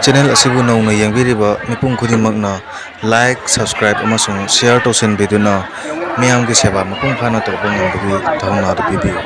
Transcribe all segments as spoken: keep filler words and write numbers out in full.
Channel ꯑꯁꯤꯕꯨ ꯅꯧꯅ ꯌꯦꯡꯕꯤꯔꯤꯕ ꯃꯤꯄꯨꯝ ꯈꯨꯗꯤꯡꯃꯛꯅ like, subscribe ꯑꯃꯁꯨꯡ share ꯇꯧꯁꯤꯟꯕꯤꯗꯨꯅ ꯃꯤꯌꯥꯝꯒꯤ ꯁꯦꯕꯥ ꯃꯄꯨꯡ ꯐꯥꯅ ꯇꯧꯕ ꯉꯝꯕꯒꯤ ꯊꯧꯅꯥꯗꯨ ꯄꯤꯕꯤꯌꯨ꯫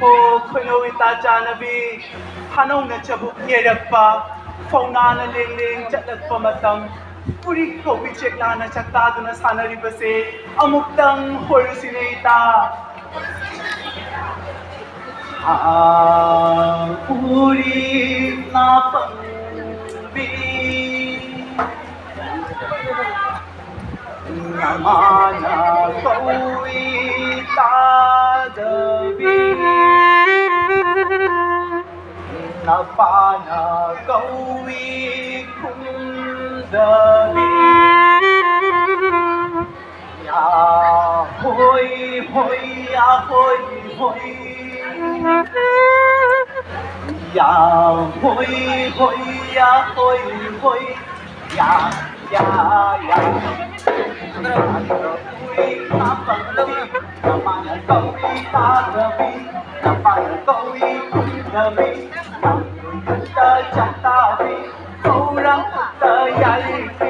ꯑꯣ, ꯈꯣꯏꯅꯧ ꯏꯇꯥ ꯆꯥꯟꯅꯕꯤ, ꯍꯥꯅꯧꯅ ꯆꯕꯨꯛ ꯌꯩꯔꯛꯄ, ꯐꯧꯅꯥꯅ ꯂꯦꯡ ꯂꯦꯡ ꯆꯠꯂꯛꯄ ꯃꯇꯝ, ꯎꯔꯤꯛ ꯀꯧꯕꯤ ꯆꯦꯛꯂꯥꯅ ꯆꯥꯛꯇꯥꯗꯨꯅ ꯁꯥꯟꯅꯔꯤꯕꯁꯦ ꯑꯃꯨꯛꯇꯪ ꯍꯣꯏꯔꯨꯁꯤꯅꯦ ꯏꯇꯥ꯫ ꯑꯥ, ꯎꯔꯤꯛ ꯅꯥꯄꯪꯕꯤ꯫ ꯅꯃꯥꯅ ꯀꯧꯏ ꯇꯥꯗꯕꯤ, ꯅꯄꯥꯅ ꯀꯧꯏ ꯈꯨꯝꯗꯕꯤ꯫ ꯌꯥ ꯍꯣꯏ ꯍꯣꯏ ꯌꯥ ꯍꯣꯏ ꯍꯣꯏ, ꯌꯥ ꯍꯣꯏ ꯍꯣꯏ, ꯌꯥ ꯍꯣꯏ ꯍꯣꯏ, ꯌꯥ, ꯌꯥ, ꯌꯥ꯫ ꯅꯃꯥꯅ ꯀꯧꯏ ꯇꯥꯗꯕꯤ, ꯅꯃꯥꯅ ꯀꯧꯏ ꯈꯨꯝꯗꯕꯤ, ꯅꯪ ꯈꯨꯠꯇ ꯆꯥꯛꯇꯥꯕꯤ, ꯈꯧꯔꯥꯡ ꯈꯨꯠꯇ ꯌꯥꯏꯕꯤ꯫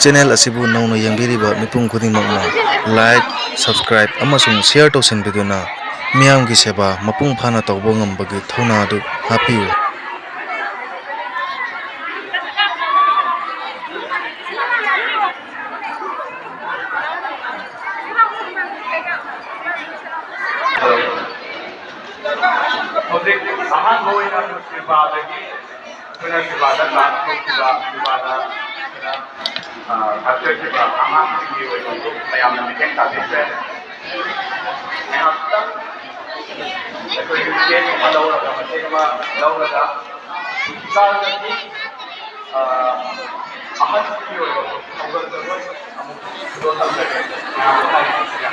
Channel ꯑꯁꯤꯕꯨ ꯅꯧꯅ ꯌꯦꯡꯕꯤꯔꯤꯕ ꯃꯤꯄꯨꯝ ꯈꯨꯗꯤꯡꯃꯛꯅ like, subscribe ꯑꯃꯁꯨꯡ share ꯇꯧꯁꯤꯟꯕꯤꯗꯨꯅ ꯃꯤꯌꯥꯝꯒꯤ ꯁꯦꯕꯥ ꯃꯄꯨꯡ ꯐꯥꯅ ꯇꯧꯕ ꯉꯝꯕꯒꯤ ꯊꯧꯅꯥ ꯑꯗꯨ ꯍꯥꯞꯄꯤꯌꯨ꯫ ꯍꯧꯖꯤꯛ ꯑꯍꯥꯟꯕ ꯑꯣꯏꯅ ꯀ꯭ꯔꯤꯄꯥꯗꯒꯤ ꯑꯩꯈꯣꯏꯅ ꯀ꯭ꯔꯤꯄꯥꯗ ꯀ꯭ꯂꯥꯁ ꯇꯧꯈꯤꯕ, ꯀ꯭ꯔꯤꯄꯥꯗ ꯑꯩꯈꯣꯏꯅ, ꯑ, ꯇꯥꯛꯆꯈꯤꯕ ꯑꯉꯥꯡꯁꯤꯡꯒꯤ ꯑꯣꯏꯅꯁꯨ ꯃꯌꯥꯝꯅ ꯃꯤꯠꯌꯦꯡ ꯇꯥꯕꯤꯈ꯭ꯔꯦ꯫ ꯉꯥꯏꯍꯥꯛꯇꯪ ꯑꯩꯈꯣꯏꯒꯤ ꯁ꯭ꯇꯦꯖ ꯑꯃ ꯂꯧꯔꯒ, ꯃꯇꯦꯛ ꯑꯃ ꯂꯧꯔꯒ, ꯏꯆꯥꯗꯒꯤ, ꯑ, ꯑꯍꯟꯒꯤ ꯑꯣꯏꯕ ꯊꯧꯒꯜ ꯖꯒꯣꯏ ꯑꯃꯨꯛ ꯈꯨꯗꯣꯜ ꯇꯝꯖꯒꯦ꯫ ꯃꯌꯥꯝ ꯄꯣꯊꯥꯕꯤꯔꯣ꯫